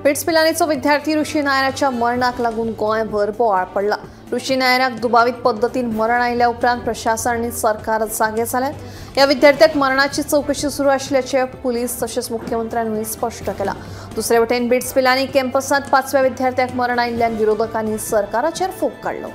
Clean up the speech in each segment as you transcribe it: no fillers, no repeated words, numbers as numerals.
Bits पिलानीचो विद्यार्थी ऋषी नायराच्या मरणाक लागून गोंयभर बोवाळ पडला। ऋषी नायराक दुबावीत पद्दतीन मरण आयल्या उपरांत प्रशासन आनी सरकार जागे जाल्यात। ह्या विद्यार्थ्याक मरणाची चवकशी सुरू आशिल्ल्याचें पुलीस तशेंच मुख्यमंत्र्यांनी स्पश्ट केलां। दुसरे वटेन बिट्स पिलानी कॅम्पसांत पांचव्या विद्यार्थ्याक मरण आयिल्ल्यान विरोधकांनी सरकाराचेर फोग काडलो।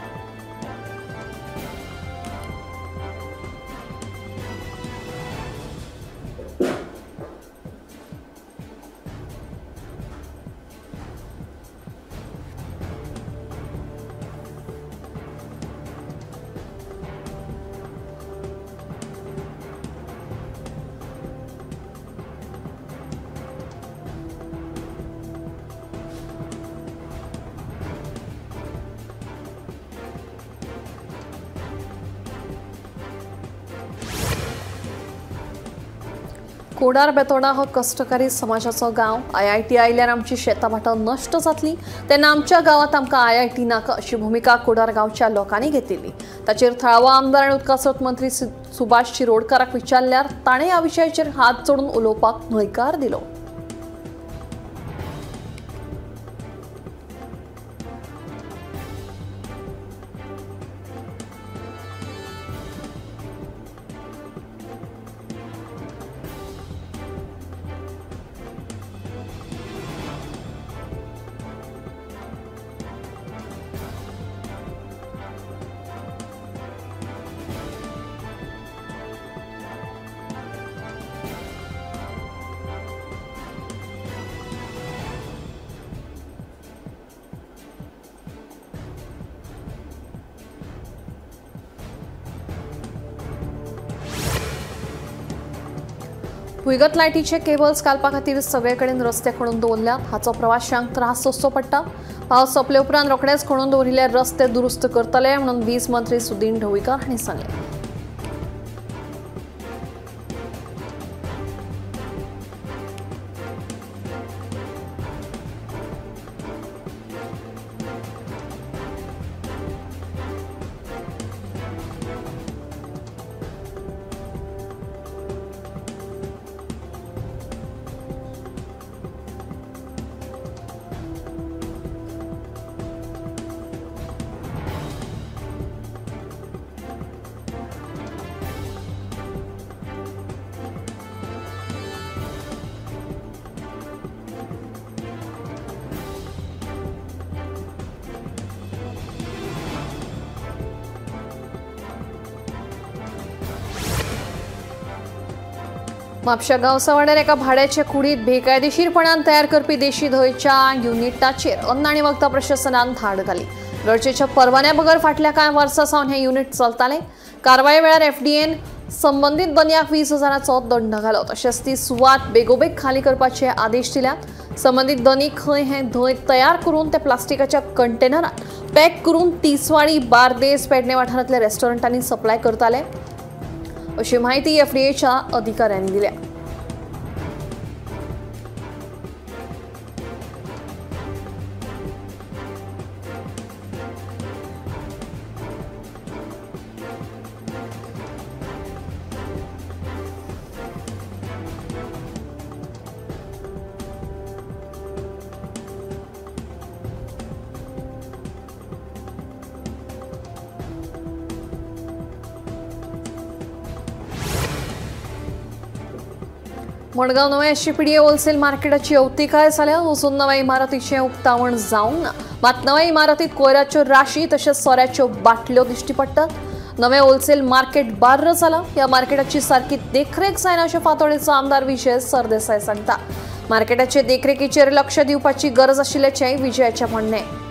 कोडार बेतोडा हो कश्टकारी समाजाचो गांव। आयआयटी आयल्यार आमची शेतां भाटां नश्ट जातली तेन्ना आमच्या गांवांत आमकां आयआयटी नाका अशी भुमिका कोडार गांवच्या लोकांनी घेतिल्ली। ताचेर थळावो आमदार आनी उदकास्रोत मंत्री सुभाष शिरोडकाराक विचारल्यार ताणें ह्या विशयाचेर हात जोडून उलोवपाक न्हयकार दिलो। भुंयगत लायटीचे केबल्स घालपा खातीर सगळे कडेन रस्ते खणून दवरल्यात। हाचो प्रवाशांक त्रास सोंसचो पडटा। पावस सोंपले उपरांत रोखडेच खणून दवरिल्ले रस्ते दुरुस्त करतले म्हणून वीज मंत्री सुदीन ढवळीकार हांणी सांगलें। म्हापशा गांवसावाड्यार एका भाड्याचे कुडीत बेकायदेशीरपणान तयार करपी देशी धंयच्या युनिटाचेर अन्न आनी वखदां प्रशासनान धाड घाली। गरजेच्या परवान्या बगर फाटल्या कांय वर्सां सावन हें युनिट चलतालें। कारवाये वेळार एफडीएन संबंदीत बन्याक 20,000चो दंड घालो। तशेंच ती सुवात बेगोबेग खाली करपाचे आदेश दिल्यात। संबंदीत दनी खंय हें धंय तयार करून ते प्लास्टिकाच्या कंटेनरात पॅक करून तिसवाडी, बार्देस, पेडणे वाठारांतल्या रेस्टॉरंटांनी सप्लाय करताले अशी माहिती एफडीएच्या अधिकाऱ्यांनी दिल्या। मडगांव नव्या एसजीपीडीए होलसेल मार्केटाची अवतिकाय जाल्या। अजून नव्या इमारतीचें उक्तावण जावंक ना। मात नव्या इमारतीत कोयराच्यो राशी तशेंच सोऱ्याच्यो बाटल्यो दिश्टी पडटात। नवें होलसेल मार्केट बार्र जालां। ह्या मार्केटाची सारकी देखरेख जायना अशें फातोडेचो आमदार विजय सरदेसाय सांगता। मार्केटाचे देखरेखीचेर लक्ष दिवपाची गरज आशिल्ल्याचेंय विजयाचें म्हणणें।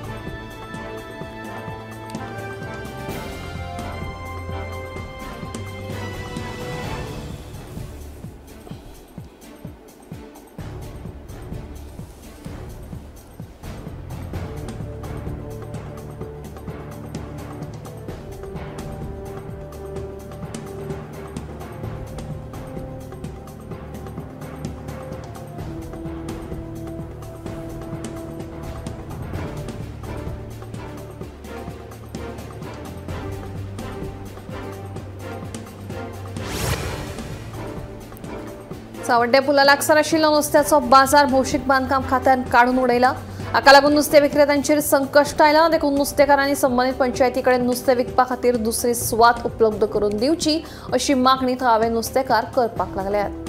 सावड्डे पुला लागसार आशिल्लो नुस्त्याचो बाजार भौशीक बांदकाम खात्यान काडून उडयला। हाका लागून नुस्तें विक्रेत्यांचेर संकश्ट आयलां। देखून नुस्तेकारांनी संबंदीत पंचायती कडेन नुस्तें विकपा खातीर दुसरी सुवात उपलब्ध करून दिवची अशी मागणी थळावे नुस्तेकार करपाक लागल्यात।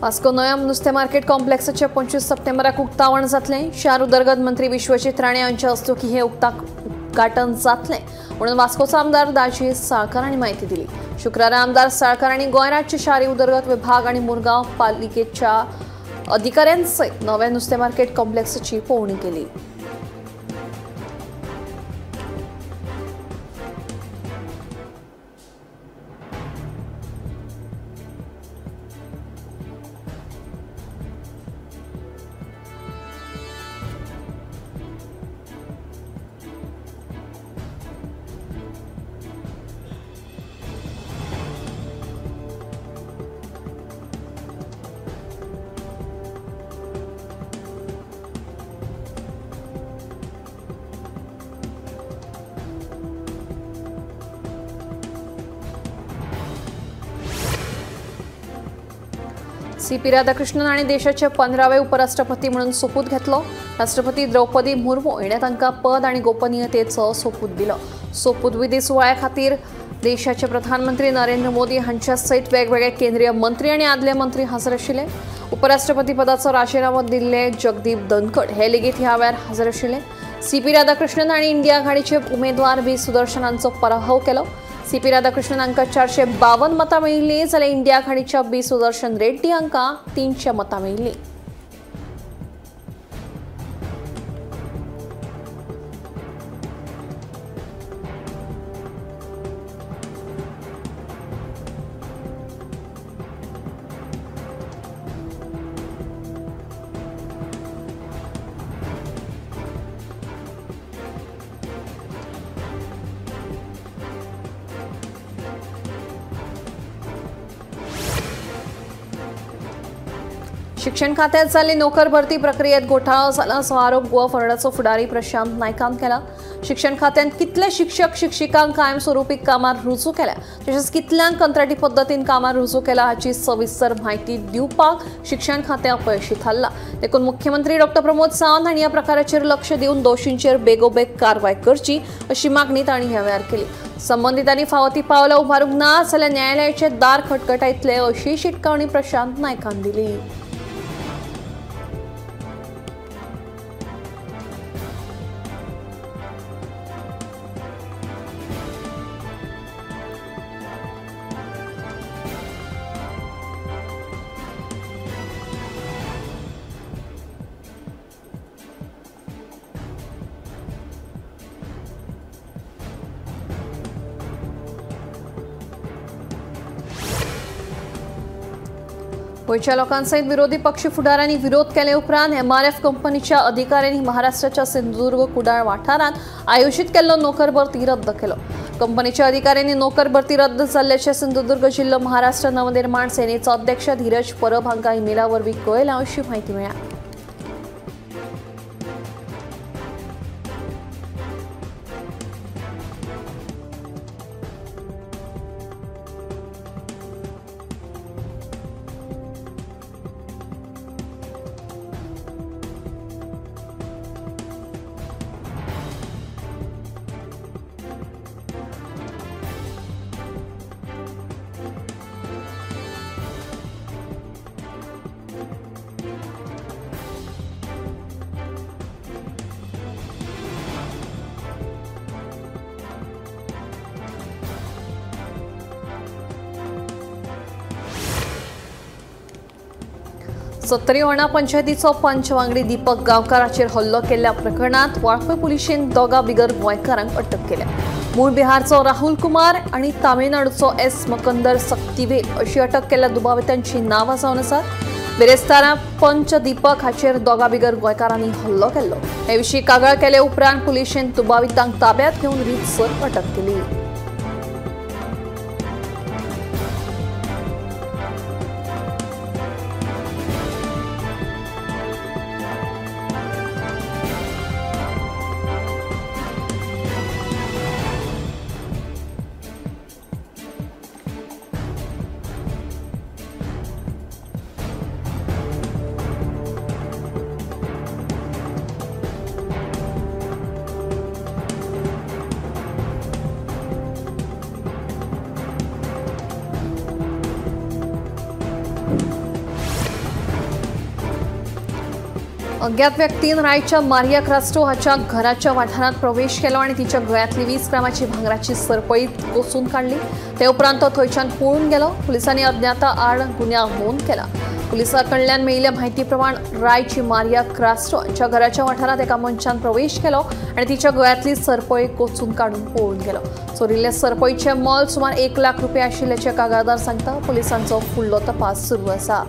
वास्को नव्या नुस्तें मार्केट कॉम्प्लेक्साचें 25 सप्टेंबराक उक्तावण जातलें। शार उदरगत मंत्री विश्वजीत राणे हांच्या हस्तुकीं हें उक्तावण जातलें म्हणून वास्कोचो आमदार दाजी साळकार हांणी म्हायती दिली। शुक्रारा आमदार साळकार हांणी गोंय राज्य शारी उदरगत विभाग आनी मुरगांव पालिकेच्या अधिकाऱ्यां सयत नव्या नुस्तें मार्केट कॉम्प्लेक्साची पळोवणी केली। सीपी राधाकृष्णन हांणी देशाचे 15वे उपराष्ट्रपती म्हणून सोपूत घेतलो। राष्ट्रपती द्रौपदी मुर्मू हिणें तांकां पद आनी गोपनीयतेचो सोपूत दिलो। सोपूतविधी सुवाळ्या खातीर देशाचे प्रधानमंत्री नरेंद्र मोदी हांच्या सयत वेगवेगळे केंद्रीय मंत्री आनी आदले मंत्री हजर आशिल्ले। उपराष्ट्रपती पदाचो राजीनामो दिल्ले जगदीप धनखड हे लेगीत ह्या वेळार हजर आशिल्ले। सीपी राधाकृष्णन हांणी इंडिया आघाडीचे उमेदवार बी सुदर्शन हांचो पराभव केलो। सीपी राधाकृष्णन हांकां 452 मतां मेळिल्लीं जाल्यार इंडिया आघाडीच्या बी सुदर्शन रेड्डी हांकां 300 मतां मेळिल्लीं। शिक्षण खात्यात जाल्ली नोकर भरती प्रक्रियेत घोटाळो जाला असो आरोप गोवा फॉरवर्डाचो फुडारी प्रशांत नायकान केला। शिक्षण खात्यान कितले शिक्षक शिक्षिकांक कायमस्वरूपी कामार रुजू केल्या तशेंच कितल्यांक कंत्राटी पद्दतीन कामार रुजू केला हाची सविस्तर म्हायती दिवपाक शिक्षण खातें अपयशी थारला। देखून मुख्यमंत्री डॉ प्रमोद सावंत हांणी ह्या प्रकाराचेर लक्ष दिवन दोशींचेर बेगोबेग कारवाय करची अशी मागणी तांणी ह्या वेळार केली। संबंधितांनी फावो ती पावलां उबारूंक ना जाल्यार न्यायालयाचें दार खटखटायतले अशी शिटकावणी प्रशांत नायकान दिली। गोंयच्या लोकांसयत विरोधी पक्ष फुडाऱ्यांनी विरोध केले उपरांत एमआरएफ कंपनीच्या अधिकाऱ्यांनी महाराष्ट्राच्या सिंधुदुर्ग कुडाळ वाठारांत आयोजीत केल्लो नोकर भरती रद्द केलो। कंपनीच्या अधिकाऱ्यांनी नोकर भरती रद्द जाल्ल्याचें सिंधुदुर्ग जिल्लो महाराष्ट्र नवनिर्माण सेनेचो अध्यक्ष धीरज परब हांकां इमेला वरवीं कळयलां अशी म्हायती मेळ्ळ्या। सत्तरी होणा पंचायतीचो पंच वांगडी दीपक गांवकाराचेर हल्लो केल्ल्या प्रकरणांत वाळपय पुलिशेन दोगा बिगर गोंयकारांक अटक केल्या। मूळ बिहारचो राहुल कुमार आनी तामिळनाडूचो एस मकंदर सक्तिवेल अशी अटक केल्ल्या दुबावितांची नांवां जावन आसात। बिरेस्तारा पंच दीपक हाचेर दोगा बिगर गोंयकारांनी हल्लो केल्लो। हे विशीं कागाळ केले उपरांत पुलिशेन दुबावितांक ताब्यात घेवन रितसर अटक केली। अज्ञात व्यक्तीन रायच्या मारिया क्रास्टो हाच्या घराच्या वाठारांत प्रवेश केलो आनी तिच्या गळ्यांतली 20 ग्रामाची भांगराची सरपळी कोसून काडली। ते उपरांत तो थंयच्यान पळून गेलो। पुलिसांनी अज्ञाता आड गुन्यांव नोंद केला। पुलिसां कडल्यान मेळिल्ल्या म्हायती प्रमाण रायची मारिया क्रास्टो हाच्या घराच्या वाठारांत एका मनशान प्रवेश केलो आनी तिच्या गळ्यांतली सरपळी कोसून काडून पळून गेलो। चोरिल्ले सरपळीचें मोल सुमार 1 लाख रुपया आशिल्ल्याचें कागाळदार सांगता। पुलिसांचो फुडलो तपास सुरू आसा।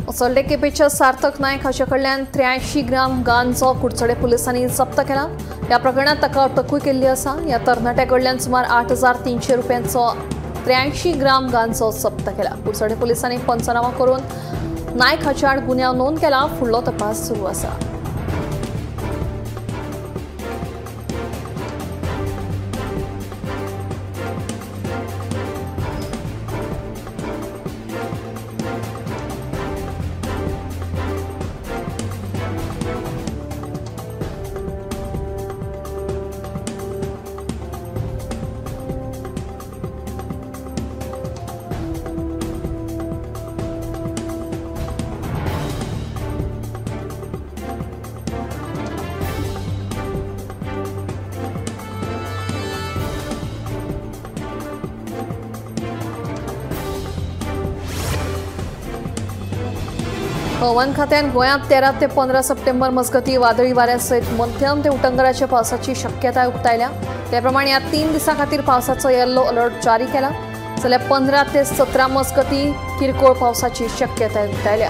असोल्डे केपेच्या सार्थक नायक हाचे कडल्यान 83 ग्राम गांजो कुडचडे पुलिसांनी जप्त केला। ह्या प्रकरणांत ताका अटकूय केल्ली आसा। ह्या तरणाट्या कडल्यान सुमार 8300 रुपयांचो 83 ग्राम गांजो जप्त केला। कुडचडे पुलिसांनी पंचनामा करून नायक हाचे आड गुन्यांव नोंद केला। फुडलो तपास सुरू आसा। हवामान खात्यान गोंयांत 13 ते 15 सप्टेंबर मजगती वादळी वाऱ्या सयत मध्यम ते उटंगराच्या पावसाची शक्यताय उक्तायल्या। त्याप्रमाणे ह्या 3 दिसां खातीर पावसाचो येल्लो अलर्ट जारी केला। जाल्यार 15 ते 17 मजगती किरकोळ पावसाची शक्यताय उक्तायल्या।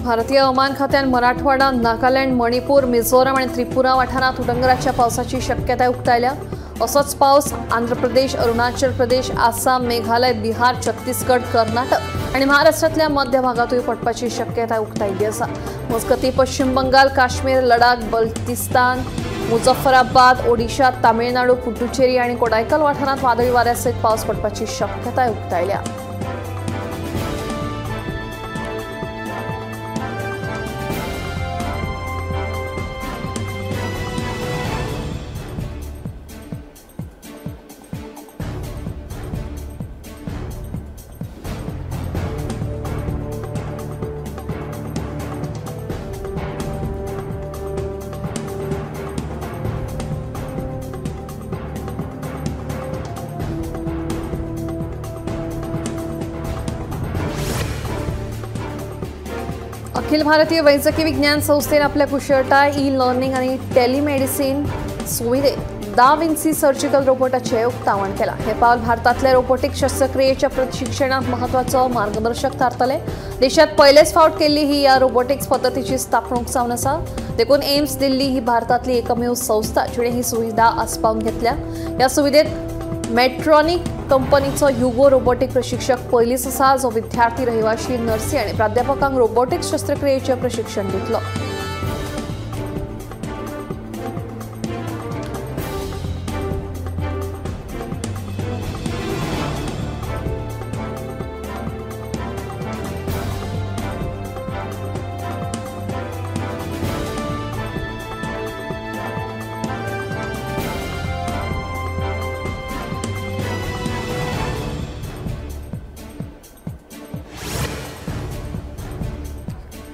भारतीय हवामान खात्यान मराठवाडा, नागालँड, मणिपूर, मिझोरम आणि त्रिपुरा वाठारांत उटंगराच्या पावसाची शक्यताय उक्तायल्या। असोच पावस आंध्र प्रदेश, अरुणाचल प्रदेश, आसाम, मेघालय, बिहार, छत्तीसगड, कर्नाटक आणि महाराष्ट्रातल्या मध्य भागातूय पडपाची शक्यताय उक्तायल्ली आसा। मजगती पश्चिम बंगाल, काश्मीर, लडाख, बल्तिस्तान, मुजफ्फराबाद, ओडिशा, तामिळनाडू, पुडुचेरी आणि कोडायकल वाठारांत वादळी वाऱ्यासयत पावस पडपाची शक्यताय उक्तायल्या। अखिल भारतीय वैजकी विज्ञान संस्थेन आपल्या कुशळटाय ई लर्निंग आनी टेलिमेडिसीन सुविधेत दा विन्सी सर्जिकल रोबोटाचें उक्तावण केलां. हें पावल भारतांतल्या रोबोटीक शस्त्रक्रियेच्या प्रशिक्षणांत महत्वाचो मार्गदर्शक थारतलें. देशांत पयलेच फावट केल्ली ही ह्या रोबोटिक्स पद्दतीची स्थापणूक जावन आसा. देखून एम्स दिल्ली ही भारतांतली एकमेव संस्था जिणें ही सुविधा आस्पावन घेतल्या. ह्या सुविधेत मेट्रॉनिक कंपनीचो युगो रोबोटीक प्रशिक्षक पयलींच आसा, जो विद्यार्थी, रहिवाशी, नर्सी आनी प्राध्यापकांक रोबोटिक्स शस्त्रक्रियेचें प्रशिक्षण दितलो.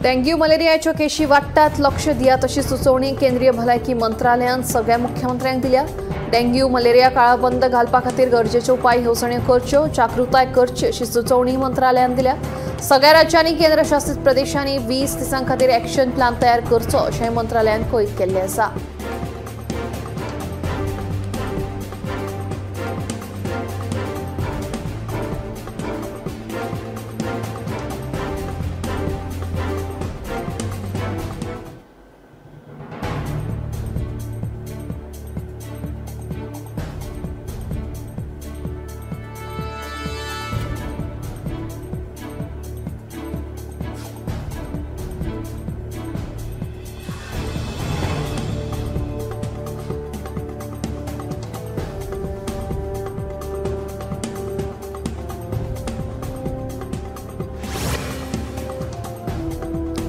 डेंग्यू मलेरियाच्यो केशी वाडटात, लक्ष दियात अशी सुचोवणी केंद्रीय भलायकी मंत्रालयान सगळ्या मुख्यमंत्र्यांक दिल्या. डेंग्यू मलेरिया काळाबंद घालपा खातीर गरजेच्यो उपाय येवजण्यो करच्यो, जागृताय करची अशी सुचोवणी मंत्रालयान दिल्या. सगळ्या राज्यांनी, केंद्रशासित प्रदेशांनी 20 दिसां खातीर एक्शन प्लान तयार करचो अशें मंत्रालयान कळीत केल्लें आसा.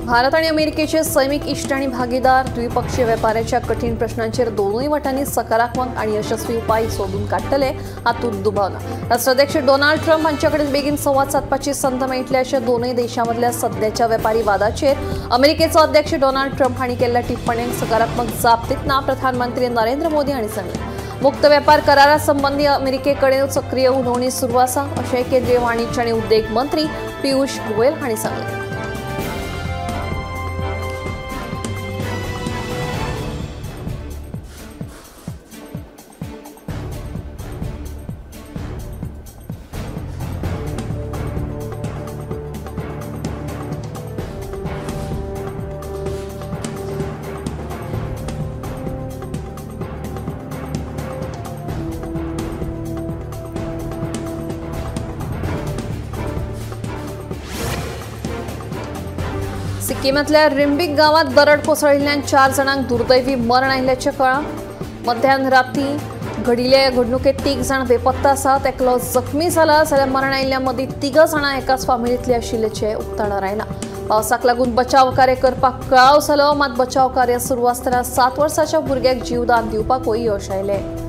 भारत आणि अमेरिकेचे सैनिक इश्ट आणि भागीदार द्विपक्षीय वेपाराच्या कठीण प्रश्नांचेर दोनूय वटांनी सकारात्मक आणि यशस्वी उपाय सोदून काडटले हातूंत दुबाव ना. राष्ट्राध्यक्ष डोनाल्ड ट्रम्प हांचे कडेन बेगीन संवाद सादपाची संद मेळटली अशें दोनूय देशां मदल्या सध्याच्या वेपारी वादाचेर अमेरिकेचो अध्यक्ष डोनाल्ड ट्रम्प हांणी केल्ल्या टिप्पणींक सकारात्मक जाप दितना प्रधानमंत्री नरेंद्र मोदी हांणी सांगलें. मुक्त वेपार करारा संबंधी अमेरिकेकडेन सक्रीय उलोवणी सुरू आसा अशें केंद्रीय वाणिज्य आनी उद्देग मंत्री पियूष गोयल हांणी सांगलें. सिक्किमांतल्या रिम्बिक गांवांत दरड कोसळिल्ल्यान 4 जाणांक दुर्दैवी मरण आयिल्ल्याचें कळ्ळां. मध्यान राती घडिल्ले घडणुकेंत 3 जाण बेपत्ता आसात, एकलो जखमी जाला, जाल्यार मरण आयिल्ल्या मदीं 3 जाणां एकाच फामिलींतली आशिल्ल्याचें उक्ताडार आयलां. पावसाक लागून बचाव कार्य करपाक कळाव जालो, मात बचाव कार्य सुरू आसतना 7 वर्साच्या भुरग्याक जीवदान दिवपाकूय यश आयलें.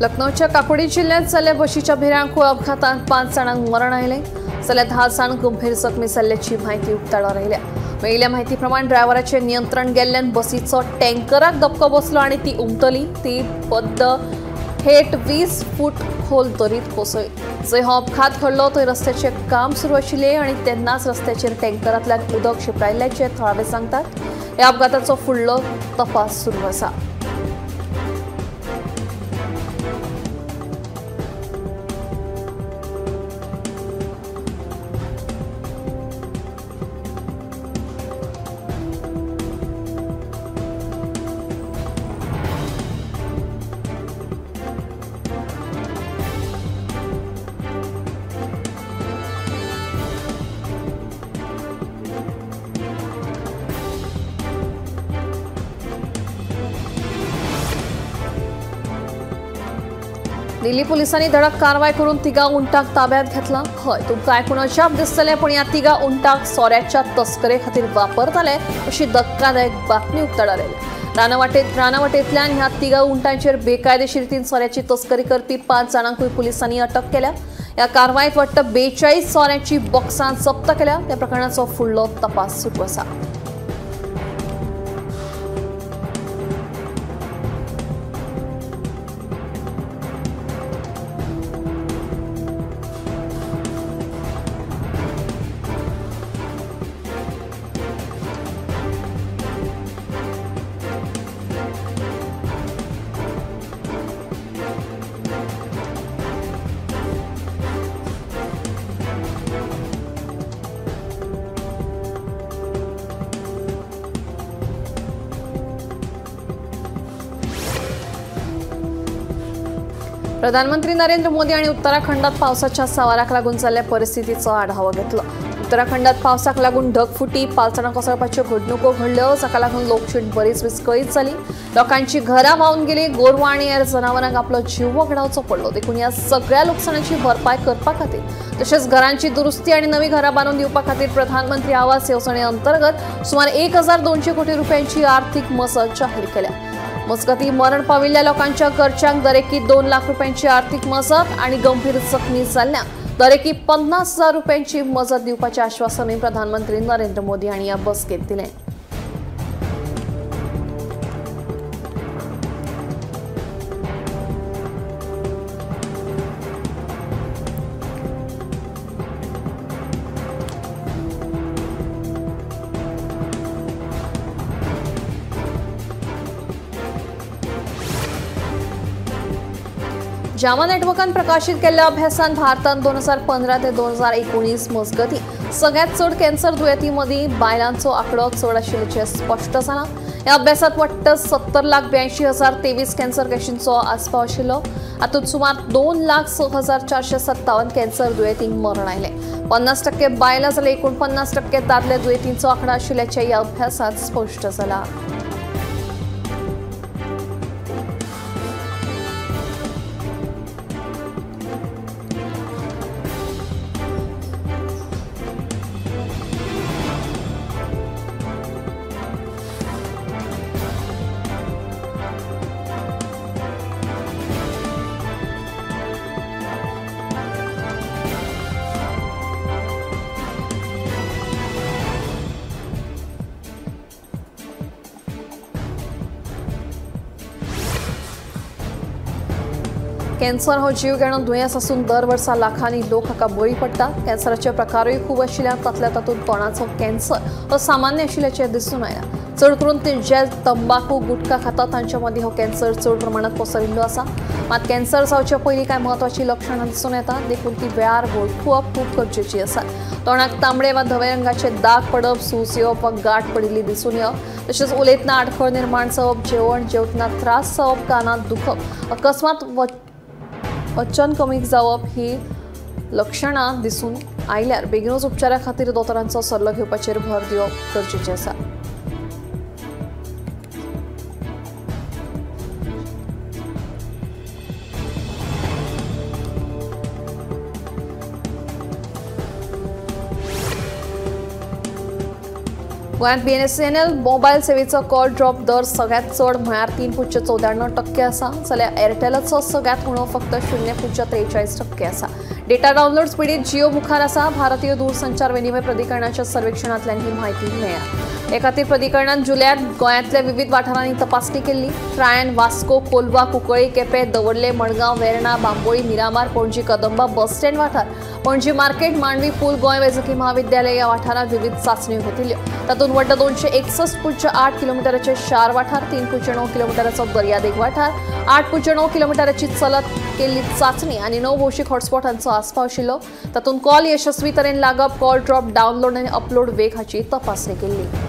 लखनौच्या काकोडी जिल्ह्यात जाल्ल्या बशीच्या भिरांकूळ अपघातांत 5 जाणांक मरण आयलें, जाल्यार 10 जाण गंभीर जखमी जाल्ल्याची म्हायती उक्ताडार आयल्या. मेळिल्ल्या म्हायती प्रमाण ड्रायव्हराचें नियंत्रण गेल्ल्यान बसीचो टँकराक धपको बसलो आनी ती उमटली. ती बद्द थेट 20 फूट खोल दरीत कोसळ्ळी. जंय हो अपघात घडलो थंय रस्त्याचें काम सुरू आशिल्लें आनी तेन्नाच रस्त्याचेर टँकरांतल्यान उदक शिंपडायिल्ल्याचें थळावे सांगतात. ह्या अपघाताचो फुडलो तपास सुरू आसा. दिल्ली पोलिसांनी धडक कारवाय करून तिगा उंटाक ताब्यात घेतला। हय, तुमकां आयकून अजाप दिसतलें, पण ह्या तिगा उंटाक सोऱ्याच्या तस्करे खातीर वापरताले अशी धक्कादायक बातमी उक्ताडार आयल्या। रानावटेंतल्यान ह्या तिगा उंटांचेर बेकायदेशीर रितीन सोऱ्याची तस्करी करपी 5 जाणांकूय पुलिसांनी अटक केल्या। ह्या कारवायेत वट्ट 42 सोऱ्याची बॉक्सां जप्त केल्या। त्या प्रकरणाचो फुडलो तपास सुरू आसा। प्रधानमंत्री नरेंद्र मोदी आणि उत्तराखंडात पावसाच्या सांवाराक लागून जाल्ल्या परिस्थितीचो आढावो घेतलो। उत्तराखंडात पावसाक लागून ढगफुटी, पालसणां कोसळपाच्यो घडणुको घडल्यो, जाका लागून लोकजीण बरीच विस्कळीत जाली। लोकांची घरां व्हांवन गेली, गोरवां आनी हेर जनावरांक आपलो जीव वगडावचो पडलो। देखून ह्या सगळ्या लुकसाणाची भरपाय करपा खातीर तशेंच घरांची दुरुस्ती आनी नवी घरां बांदून दिवपा खातीर प्रधानमंत्री आवास येवजणे अंतर्गत सुमार 1200 कोटी रुपयांची आर्थिक मजत जाहीर केल्या। मजगती मरण पाविल्ल्या लोकांच्या घरच्यांक दरेकी 2 लाख रुपयांची आर्थिक मजत आणि गंभीर जखमी जाल्ल्यांक दरेकी 50,000 रुपयांची मजत दिवपाचें आश्वासनूय प्रधानमंत्री नरेंद्र मोदी हांणी ह्या बसकेंत दिलें। जामा नेटवर्कान प्रकाशित केल्ल्या अभ्यासान भारतान 2015 ते 2019 मजगती सगळ्यात चड कॅन्सर दुयेंती मदीं बायलांचो आंकडो चड आशिल्ल्याचें स्पश्ट जालां। ह्या अभ्यासांत वट्ट 70,82,023 कॅन्सर केशींचो आस्पाव आशिल्लो। हातूंत सुमार 2,06,457 कॅन्सर दुयेंतींक मरण आयलें। 50% बायलां जाल्यार 49% दादले दुयेंतींचो आंकडो आशिल्ल्याचें ह्या अभ्यासांत स्पश्ट जालां। कॅन्सर हो जीव घेणो दुयेंस आसून दर वर्सा लाखांनी लोक हाका बळी पडटा। कॅन्सराचे प्रकारूय खूब आशिल्ल्यान तांतल्या तातूंत तोंडाचो कॅन्सर हो सामान्य आशिल्ल्याचें दिसून आयलां। चड करून ते जे तंबाकू गुटखा खातात तांच्या मदीं हो कॅन्सर चड प्रमाणांत पसरिल्लो आसा। मात कॅन्सर जावचे पयलीं कांय म्हत्वाचीं लक्षणां दिसून येतात, देखून ती वेळार वळखुवप खूब गरजेची आसा। तोंडाक तांबडे वा धवे रंगाचे दाग पडप, सूज येवप वा गांठ पडिल्ली दिसून येवप, तशेंच उलयतना आडखळ निर्माण जावप, जेवण जेवतना त्रास जावप, कानांत दुखप, अकस्मात वचन कमी जावप ही लक्षणां दिसून आयल्यार बेगीनूच उपचारा खातीर दोतोरांचो सल्लो घेवपाचेर भर दिवप गरजेचें आसा। गोंयांत बीएसएनएल मोबायल सेवेचो कॉल ड्रॉप दर सगळ्यात चड म्हळ्यार 3.94% आसा, जाल्यार एअरटेलाचो सगळ्यात उणो फक्त 0.43% आसा। डेटा डावनलोड स्पिडीत जिओ मुखार आसा। भारतीय दूरसंचार विनिमय प्राधिकरणाच्या सर्वेक्षणांतल्यान ही म्हायती मेळ्ळ्या। हे खातीर प्राधिकरणान जुलयात गोंयांतल्या विविध वाठारांनी तपासणी केल्ली। ट्रायन, वास्को, कोलवा, कुंकळी, केपें, दवर्ले, मडगांव, वेर्णा, बांबोळी, मिरामार, पणजी कदंबा बस स्टँड वाठार, पणजी मार्केट, मांडवी पूल, गोंय वैजकी महाविद्यालय ह्या वाठारांत विविध चांचण्यो घेतिल्ल्यो। तातूंत वट्ट 261.8 किलोमिटराचे शार वाठार, 3.9 किलोमिटराचो दर्यादेग वाठार, 8.9 किलोमिटराची चलत केल्ली चांचणी आनी 9 भौशीक हॉटस्पॉटांचो आस्पाव आशिल्लो। तातूंत कॉल यशस्वी तरेन लागप, कॉल ड्रॉप, डावनलोड आनी अपलोड वेग हाची तपासणी केल्ली।